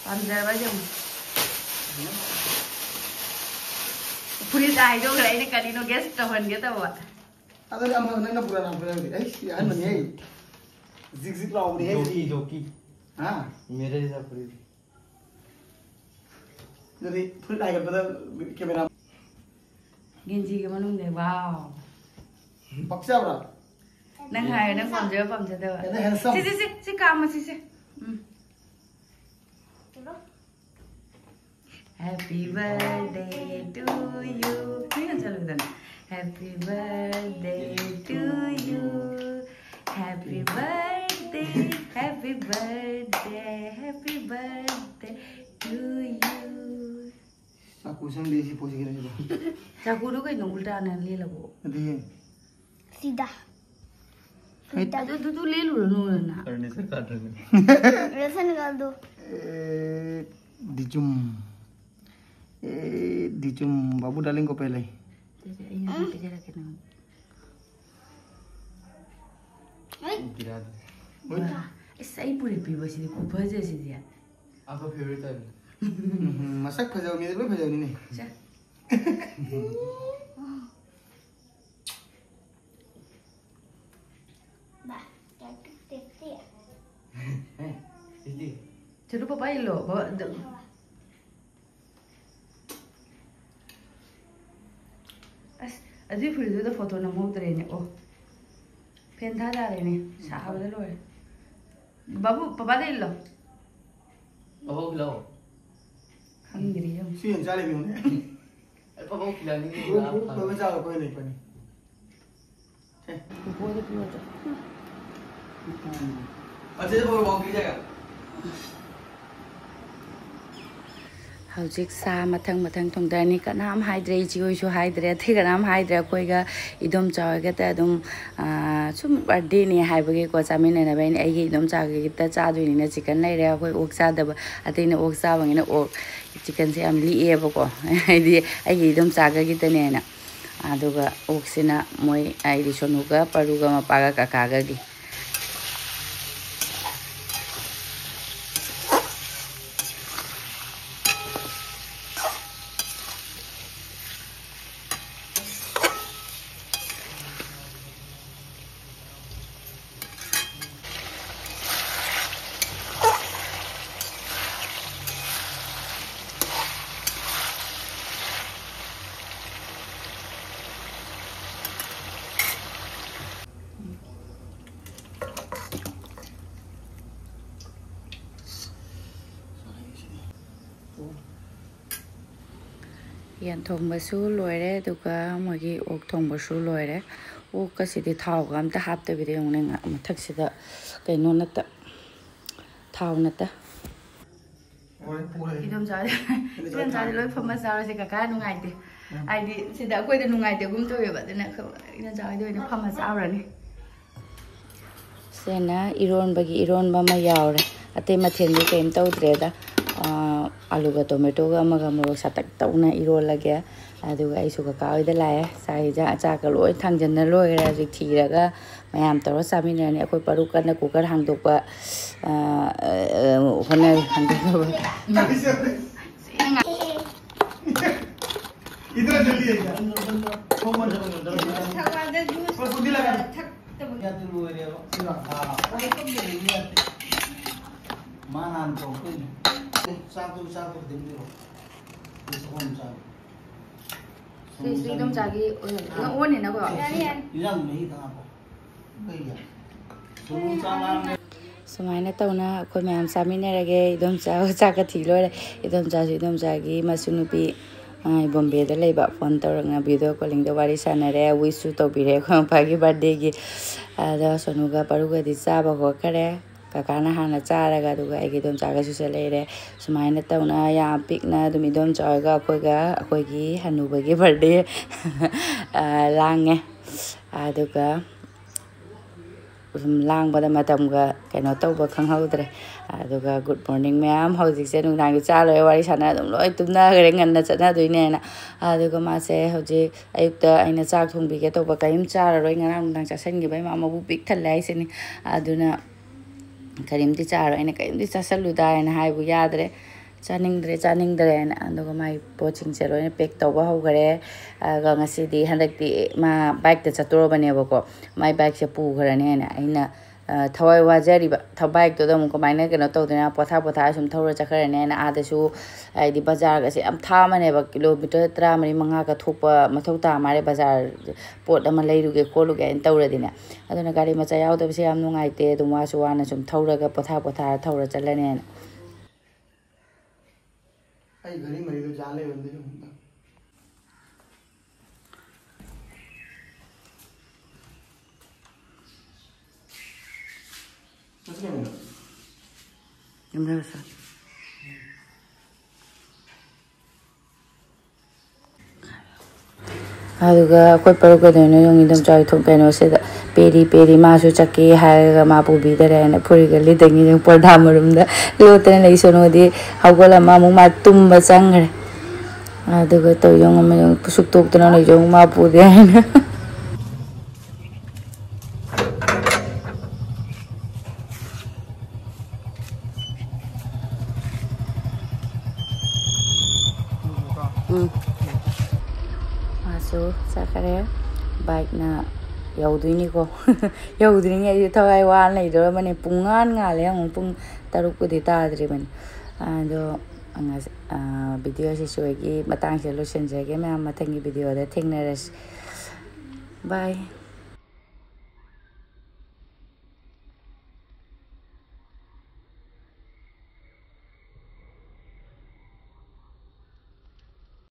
ꯄꯥꯝꯖꯔꯕ ꯌꯦꯡꯉꯨ꯫ ꯐꯨꯔꯤꯠ ꯍꯥꯏꯗꯣꯛꯈ꯭ꯔꯦ, ꯑꯩꯅ ꯀꯔꯤꯅꯣ ꯒꯦꯁ ꯇꯧꯍꯟꯒꯦ ꯇꯧꯕ꯫ ꯑꯗꯨꯗꯤ ꯑꯃ ꯅꯪꯅ ꯄꯨꯔꯥꯅ ꯄꯨꯔꯥꯅ ꯑꯩ ꯁꯤ ꯑꯍꯟꯕꯅꯤ, ꯑꯩ ꯖꯤꯛ ꯖꯤꯛ ꯂꯥꯎꯕꯅꯤ, ꯑꯩ ꯖꯣꯀꯤ, ꯖꯣꯀꯤ꯫ ꯍꯥ? ꯃꯦꯔꯦ ꯖꯥ ꯐꯨꯔꯤꯠ꯫ ꯑꯗꯨꯗꯤ ꯐꯨꯔꯤꯠ ꯍꯥꯏꯒꯠꯄꯗ ꯀꯦꯃꯦꯔꯥ꯫ ꯒꯦꯟꯖꯤꯒꯤ ꯃꯅꯨꯡꯗ, ꯋꯥꯎ꯫ ꯄꯛꯆꯕ꯭ꯔꯥ? ꯅꯪ ꯍꯥꯏꯌꯣ, ꯅꯪ ꯄꯥꯝꯖꯕ ꯄꯥꯝꯖꯗꯕ꯫ ꯌꯥꯝꯅ handsome꯫ ꯁꯤ, ꯁꯤ, ꯁꯤ, ꯁꯤ ꯀꯥꯝꯃꯣ, ꯁꯤ, ꯁꯤ꯫ ꯎꯝ꯫ Happy birthday to you. ꯅꯪ ꯆꯠꯂꯨꯗꯅ꯫ Happy birthday to you. Happy birthday, happy birthday, happy birthday to you. ꯆꯥꯛꯀꯨ ꯁꯪꯗꯦ ꯁꯤ ꯄꯣꯠꯁꯤ ꯀꯩꯅꯣ ꯁꯤꯕꯣ? ꯆꯥꯛꯀꯨꯗꯣ ꯀꯩꯅꯣ ꯎꯜꯇꯥꯅ ꯂꯦꯜꯂꯕꯣ? ꯑꯗꯨꯗꯤ ꯁꯤꯗ꯫ ꯍꯩꯠ꯫ ꯁꯤꯗ꯫ ꯑꯗꯨ, ꯑꯗꯨ, ꯑꯗꯨ ꯂꯦꯜꯂꯨꯔꯅꯨ ꯅꯪ꯫ Furniture ꯀꯥꯗ꯭ꯔꯅꯦ꯫ ꯔꯦꯁꯟ ꯀꯥꯔꯗꯣ꯫ ꯑꯦ, ꯗꯤꯆꯨꯝ꯫ ꯑꯦ, ꯗꯤꯆꯨꯝ, ꯕꯥꯕꯨ ꯗꯥꯔꯂꯤꯡ ꯀꯣ ꯄꯦꯂꯦ꯫ ꯑꯗꯨꯗꯤ ꯑꯩ ꯅꯪ ꯄꯤꯖꯔꯛꯀꯦ ꯅꯪ꯫ ꯍꯩꯠ꯫ ꯄꯤꯔꯛꯑꯗꯤ꯫ ꯍꯩꯠ꯫ ꯋꯥ, ꯏꯁ, ꯑꯩ ꯄꯨꯔꯤ ꯄꯤꯕꯁꯤꯗꯤ ꯈꯨꯐꯖꯁꯤꯗꯤ꯫ ꯑꯐ favorite ꯇꯥꯏꯞꯅꯤ꯫ ꯎꯝ, ꯃꯁꯛ ꯐꯖꯕ ꯃꯤꯗꯤ ꯂꯣꯏ ꯐꯖꯕꯅꯤꯅꯦ꯫ ꯁꯦ꯫ ꯕꯥ, ꯀꯌꯥ ꯇꯦꯛꯇꯦ꯫ ꯍꯦ, ꯏꯁꯇꯤ꯫ ꯆꯠꯂꯨ ꯄꯄꯥ ꯏꯜꯂꯣ꯫ ꯕꯕꯥ, ꯗ-, ꯑꯁ, ꯑꯗꯨꯏ ꯐꯨꯔꯤꯠꯇꯨꯗ ꯐꯣꯇꯣ ꯅꯝꯍꯧꯗ꯭ꯔꯦꯅꯦ꯫ ꯑꯣ, ꯐꯦꯟ ꯊꯥ ꯇꯥꯔꯦꯅꯦ꯫ ꯁꯥꯕꯗ ꯂꯣꯏꯔꯦ꯫ ꯕꯥꯕꯨ, ꯄꯄꯥꯗ ꯏꯜꯂꯣ꯫ ꯄꯄꯥ ꯏꯜꯂꯣ꯫ ꯈꯪꯗ꯭ꯔꯤ ꯌꯦꯡꯉꯨ꯫ ꯁꯤ ꯌꯦꯟ ꯆꯥ ꯂꯩꯕꯤꯌꯨꯅꯦ꯫ ꯑꯩ ꯄꯄꯥ ꯏꯜꯂꯅꯤ꯫ ꯒ꯭ꯔꯨꯞ, ꯒ꯭ꯔꯨꯞ ꯂꯣꯏꯅ ꯆꯥꯕ ꯑꯩꯈꯣꯏ ꯂꯩꯄꯅꯤ꯫ ꯄꯨꯄꯨꯗ ꯄꯤꯌꯣ ꯑꯗꯣ꯫ ꯑꯆꯦ, ꯄꯄꯥ ꯋꯥꯛ ꯀꯤꯖꯥꯏꯒ꯫ ꯍꯧꯖꯤꯛ ꯁꯥ ꯃꯊꯪ ꯃꯊꯪ ꯊꯣꯡꯗꯔꯅꯤ꯫ ꯀꯅꯥꯝ ꯍꯥꯏꯗ꯭ꯔꯦ, ꯏꯆꯦ ꯍꯣꯏꯁꯨ ꯍꯥꯏꯗ꯭ꯔꯦ, ꯑꯇꯩ ꯀꯅꯥꯝ ꯍꯥꯏꯗ꯭ꯔꯦ꯫ ꯑꯩꯈꯣꯏꯒ ꯏꯗꯣꯝꯆꯥ ꯍꯣꯏ ꯈꯛꯇ ꯑꯗꯨꯝ, ꯑꯥ, ꯁꯨꯝ birthdayꯅꯦ ꯍꯥꯏꯕꯒꯤꯀꯣ, ꯆꯥꯃꯤꯟꯅꯅꯕ ꯑꯩꯅ ꯑꯩꯒꯤ ꯏꯗꯣꯝꯆꯥꯒꯤ ꯈꯛꯇ ꯆꯥꯗꯣꯏꯅꯤꯅ chicken ꯂꯩꯔꯦ꯫ ꯑꯩꯈꯣꯏ ꯑꯣꯛ ꯆꯥꯗꯕ, ꯑꯇꯩꯅ ꯑꯣꯛ ꯆꯥꯕꯉꯩꯅ ꯑꯣꯛ, chickenꯁꯦ ꯌꯥꯝ ꯂꯤꯛꯑꯦꯕꯀꯣ꯫ ꯍꯥꯏꯗꯤ ꯑꯩꯒꯤ ꯏꯗꯣꯝꯆꯥꯒ ꯈꯛꯇꯅꯦꯅ꯫ ꯑꯗꯨꯒ ꯑꯣꯛꯁꯤꯅ ꯃꯣꯏ, ꯍꯥꯏꯗꯤ ꯁꯣꯅꯨꯒ ꯄꯔꯨꯒ ꯃꯄꯥꯒ ꯀꯀꯥꯒꯒꯤ꯫ ꯌꯦꯟ ꯊꯣꯡꯕꯁꯨ ꯂꯣꯏꯔꯦ, ꯑꯗꯨꯒ ꯃꯣꯏꯒꯤ ꯑꯣꯛ ꯊꯣꯡꯕꯁꯨ ꯂꯣꯏꯔꯦ꯫ ꯑꯣꯛꯀꯁꯤꯗꯤ ꯊꯥꯎꯒ ꯑꯝꯇ ꯍꯥꯞꯇꯕꯤꯗ ꯌꯦꯡꯉꯨꯅꯦ, ꯉ-, ꯃꯊꯛꯁꯤꯗ ꯀꯩꯅꯣ ꯅꯠꯇ, ꯊꯥꯎ ꯅꯠꯇ꯫ ꯏꯗꯣꯝꯆꯥ, ꯏꯗꯣꯝꯆꯥꯗꯤ ꯂꯣꯏ ꯐꯝꯃ ꯆꯥꯔꯁꯦ, ꯀꯀꯥ ꯅꯨꯡꯉꯥꯏꯇꯦ꯫ ꯍꯥꯏꯗꯤ ꯁꯤꯗ ꯑꯩꯈꯣꯏꯗ ꯅꯨꯡꯉꯥꯏꯇꯒꯨꯝ ꯇꯧꯋꯦꯕ, ꯑꯗꯨꯅ ꯏꯗꯣꯝꯆꯥ ꯍꯣꯏꯗ ꯑꯣꯏꯅ ꯐꯝꯃ ꯆꯥꯔꯨꯔꯅꯤ꯫ ꯁꯤꯅ ꯏꯔꯣꯟꯕꯒꯤ ꯏꯔꯣꯟꯕ ꯑꯃ ꯌꯥꯎꯔꯦ꯫ ꯑꯇꯩ ꯃꯊꯦꯜꯗꯤ ꯀꯩꯝ ꯇꯧꯗ꯭ꯔꯦꯗ꯫ ꯑꯥ, ꯑꯂꯨꯒ ꯇꯣꯃꯦꯇꯣꯒ ꯑꯃꯒ ꯃꯣꯔꯣꯛ ꯁꯥꯇꯛ ꯇꯧꯅ ꯏꯔꯣꯜꯂꯒꯦ꯫ ꯑꯗꯨꯒ ꯑꯩꯁꯨ ꯀꯀꯥ ꯍꯣꯏꯗ ꯂꯥꯛꯑꯦ꯫ ꯆꯥꯛ ꯍꯤꯟꯖꯥꯡ, ꯆꯥꯛꯀ ꯂꯣꯏ ꯊꯥꯡꯖꯟꯅ ꯂꯣꯏꯈ꯭ꯔꯦ꯫ ꯍꯧꯖꯤꯛ ꯊꯤꯔꯒ ꯃꯌꯥꯝ ꯇꯧꯔ ꯆꯥꯃꯤꯟꯅꯔꯅꯤ꯫ ꯑꯩꯈꯣꯏ ꯄꯔꯨ ꯀꯟꯅ ꯀꯨꯀꯔ ꯍꯥꯡꯗꯣꯛꯄ, ꯑꯥ, ꯑꯥ, ꯍꯣꯠꯅꯔꯤ꯫ ꯍꯥꯡꯗꯣꯛꯅꯕ꯫ इधर जल्दी है क्या? ꯊꯛꯄꯗ ꯖꯨꯁ ꯊꯛ-, ꯊꯛꯇꯕ꯫ ꯃꯥ ꯍꯥꯟꯅ ꯇꯧꯔꯛꯇꯣꯏꯅꯦ꯫ ꯆꯥꯛꯇꯨ, ꯆꯥꯛꯇꯨ ꯈꯤꯇꯪ ꯄꯤꯔꯛꯑꯣ꯫ ꯁꯤ ꯁꯤ ꯏꯗꯣꯝꯆꯥꯒꯤ ꯑꯣꯏꯅ ꯑꯣꯟꯅꯤꯅꯀꯣ꯫ ꯌꯥꯅꯤ, ꯌꯥꯅꯤ꯫ ꯏꯟꯖꯥꯡ ꯃꯍꯤ ꯈꯤꯇꯪ ꯍꯥꯞꯄꯣ꯫ ꯀꯩꯒꯤ? ꯁꯨꯃꯥꯏꯅ ꯇꯧꯅ ꯑꯩꯈꯣꯏ ꯃꯌꯥꯝ ꯆꯥꯃꯤꯟꯅꯔꯒꯦ꯫ ꯏꯗꯣꯝꯆꯥ ꯆꯥꯛꯀ ꯊꯤ ꯂꯣꯏꯔꯦ꯫ ꯏꯗꯣꯝꯆꯥꯁꯨ ꯏꯗꯣꯝꯆꯥꯒꯤ ꯃꯁꯨ ꯅꯨꯄꯤ, ꯑ, ꯕꯣꯝꯕꯦꯗ ꯂꯩꯕ, ꯐꯣꯟ ꯇꯧꯔꯒ video callingꯗ ꯋꯥꯔꯤ ꯁꯥꯟꯅꯔꯦ꯫ Wishꯁꯨ ꯇꯧꯕꯤꯔꯦ ꯑꯩꯈꯣꯏ ꯃꯄꯥꯒꯤ birthdayꯒꯤ꯫ ꯑꯗꯣ ꯁꯣꯅꯨꯒ ꯄꯔꯨꯒꯗꯤ ꯆꯥꯕ ꯍꯧꯈ꯭ꯔꯦ꯫ ꯀꯀꯥꯅ ꯍꯥꯟꯅ ꯆꯥꯔꯒ ꯑꯗꯨꯒ ꯑꯩꯒꯤ ꯏꯗꯣꯝꯆꯥꯒꯁꯨ ꯆꯠꯂꯛꯑꯦ꯫ ꯁꯨꯃꯥꯏꯅ ꯇꯧꯅ ꯌꯥꯝ ꯄꯤꯛꯅ ꯑꯗꯨꯝ ꯏꯗꯣꯝꯆꯥ ꯍꯣꯏꯒ ꯑꯩꯈꯣꯏꯒ ꯑꯩꯈꯣꯏꯒꯤ ꯍꯅꯨꯕꯒꯤ birthday, ꯑ, ꯂꯥꯡꯉꯦ꯫ ꯑꯗꯨꯒ ꯁꯨꯝ ꯂꯥꯡꯕꯗ ꯃꯇꯝꯒ ꯀꯩꯅꯣ ꯇꯧꯕ ꯈꯪꯍꯧꯗ꯭ꯔꯦ꯫ ꯑꯗꯨꯒ ꯒꯨꯗ ꯃꯣꯔꯅꯤꯡ ꯃꯌꯥꯝ, ꯍꯧꯖꯤꯛꯁꯦ ꯅꯨꯡꯗꯥꯡꯒꯤ ꯆꯥ ꯂꯣꯏꯔ ꯋꯥꯔꯤ ꯁꯥꯟꯅ ꯑꯗꯨꯝ ꯂꯣꯏ ꯇꯨꯝꯅꯈ꯭ꯔꯦ, ꯉꯟꯅ ꯆꯠꯅꯗꯣꯏꯅꯦꯅ꯫ ꯑꯗꯨꯒ ꯃꯥꯁꯦ ꯍꯧꯖꯤꯛ ꯑꯌꯨꯛꯇ ꯑꯩꯅ ꯆꯥꯛ ꯊꯣꯡꯕꯤꯒꯦ ꯇꯧꯕ ꯀꯔꯤꯝ ꯆꯥꯔꯔꯣꯏ, ꯉꯔꯥꯡ ꯅꯨꯡꯗꯥꯡ ꯆꯥꯁꯤꯟꯈꯤꯕꯩ ꯃꯥ ꯃꯕꯨꯛ ꯄꯤꯛ ꯊꯜꯂꯦ ꯍꯥꯏꯁꯤꯅꯤ꯫ ꯑꯗꯨꯅ ꯀꯔꯤꯝꯇ ꯆꯥꯔꯣꯏ, ꯑꯩꯅ ꯀꯔꯤꯝꯇ ꯆꯥꯁꯤꯜꯂꯨꯗꯥ ꯍꯥꯏꯅ ꯍꯥꯏꯕꯨ ꯌꯥꯗ꯭ꯔꯦ꯫ ꯆꯥꯅꯤꯡꯗ꯭ꯔꯦ, ꯆꯥꯅꯤꯡꯗ꯭ꯔꯦꯅ꯫ ꯑꯗꯨꯒ ꯃꯥꯏ ꯄꯣꯠꯁꯤꯡꯁꯦ ꯂꯣꯏꯅ ꯄꯦꯛ ꯇꯧꯕ ꯍꯧꯈꯔꯦ꯫ ꯑꯗꯨꯒ ꯉꯁꯤꯗꯤ, ꯍꯟꯗꯛꯇꯤ ꯃꯥ ꯕꯥꯏꯛꯇ ꯆꯠꯇꯣꯔꯕꯅꯦꯕꯀꯣ, ꯃꯥꯏ ꯕꯥꯏꯛꯁꯦ ꯄꯨꯈ꯭ꯔꯅꯦꯅ ꯑꯩꯅ, ꯑ, ꯊꯋꯥꯏ ꯋꯥꯖꯔꯤꯕ꯫ ꯊ-, ꯕꯥꯏꯛꯇꯨꯗ ꯑꯃꯨꯛ ꯀꯃꯥꯏꯅ ꯀꯩꯅꯣ ꯇꯧꯗꯣꯏꯅꯣ, ꯄꯣꯊꯥ ꯄꯣꯊꯥ ꯁꯨꯝ ꯊꯧꯔ ꯆꯠꯈ꯭ꯔꯅꯦꯅ꯫ ꯑꯥꯗꯁꯨ ꯍꯥꯏꯗꯤ ꯕꯖꯥꯔꯒꯁꯦ ꯌꯥꯝ ꯊꯥꯞꯃꯅꯦꯕ, ꯀꯤꯂꯣꯃꯤꯇꯔ ꯇꯔꯥꯃꯔꯤ ꯃꯉꯥꯒ ꯊꯣꯛꯄ ꯃꯊꯧ ꯇꯥ ꯃꯥꯜꯂꯦ, ꯕꯖꯥꯔ ꯄꯣꯠ ꯑꯃ ꯂꯩꯔꯨꯒꯦ ꯈꯣꯠꯂꯨꯒꯦ ꯍꯥꯏꯅ ꯇꯧꯔꯗꯤꯅꯦ꯫ ꯑꯗꯨꯅ ꯒꯥꯔꯤ ꯃꯆꯥ ꯌꯥꯎꯗꯕꯁꯦ ꯌꯥꯝ ꯅꯨꯡꯉꯥꯏꯇꯦ꯫ ꯑꯗꯨꯝ ꯋꯥꯁꯨ ꯋꯥꯅ ꯁꯨꯝ ꯊꯧꯔꯒ ꯄꯣꯊꯥ ꯄꯣꯊꯥꯔ ꯊꯧꯔ ꯆꯠꯂꯅꯦꯅ꯫ ꯑꯩ ꯘꯔꯤ ꯃꯔꯤꯗꯣ ꯖꯥ ꯂꯩꯔꯝꯗꯣꯏꯅꯦ ꯑꯃꯨꯛꯇ꯫ ꯆꯠꯁꯤ ꯀꯩꯅꯣ꯫ ꯌꯨꯝꯗ ꯆꯠꯁꯤ꯫ ꯑꯗꯨꯒ ꯑꯩꯈꯣꯏ ꯄꯔꯨꯛ ꯀꯩꯗꯧꯅꯣ ꯌꯦꯡꯉꯤ, ꯏꯟꯗꯣꯝꯆꯥ ꯍꯣꯏ ꯊꯣꯡ ꯀꯩꯅꯣꯁꯤꯗ ꯄꯦꯔꯤ ꯄꯦꯔꯤ, ꯃꯥꯁꯨ ꯆꯠꯀꯦ ꯍꯥꯏꯔꯒ ꯃꯥ ꯄꯨꯕꯤꯗꯔꯦ ꯍꯥꯏꯅ ꯐꯨꯔꯤꯒ ꯂꯤꯠꯇꯉꯩ ꯄꯔꯗꯥ ꯃꯔꯨꯝꯗ ꯂꯣꯠꯇꯅ ꯂꯩ꯫ ꯁꯣꯅꯣꯗꯤ ꯍꯧꯒꯠꯂꯝꯃ ꯑꯃꯨꯛ ꯃꯥ ꯇꯨꯝꯕ ꯆꯪꯈ꯭ꯔꯦ꯫ ꯑꯗꯨꯒ ꯇꯧ ꯌꯦꯡꯉꯣ, ꯃꯌꯨꯝ ꯁꯨꯛꯇꯣꯛꯇꯅ ꯂꯩꯖꯧ, ꯃꯥ ꯄꯨꯗꯦ ꯍꯥꯏꯅ꯫ ꯎꯝ꯫ ꯃꯥꯁꯨ ꯆꯠꯈꯔꯦ꯫ ꯕꯥꯏꯛꯅ ꯌꯧꯗꯣꯏꯅꯤꯀꯣ꯫ ꯌꯧꯗ꯭ꯔꯤꯉꯩ ꯑꯩꯁꯦ ꯊꯋꯥꯏ ꯋꯥꯅ ꯂꯩꯗꯧꯔꯕꯅꯦ꯫ ꯄꯨꯡ ꯉꯥꯟ ꯉꯥꯜꯂꯦ, ꯑꯃꯨꯛ ꯄꯨꯡ ꯇꯔꯨꯛꯄꯨꯗꯤ ꯇꯥꯗ꯭ꯔꯤꯕꯅꯤ꯫ ꯑꯗꯣ ꯉꯁ-, ꯑ, ꯚꯤꯗꯤꯑꯣꯁꯤꯁꯨ ꯑꯩꯒꯤ ꯃꯇꯥꯡꯁꯤꯗ ꯂꯣꯏꯁꯤꯟꯖꯔꯒꯦ꯫ ꯃꯌꯥꯝ ꯃꯊꯪꯒꯤ ꯚꯤꯗꯤꯑꯣꯗ ꯊꯦꯡꯅꯔꯁꯤ꯫ ꯕꯥꯏ꯫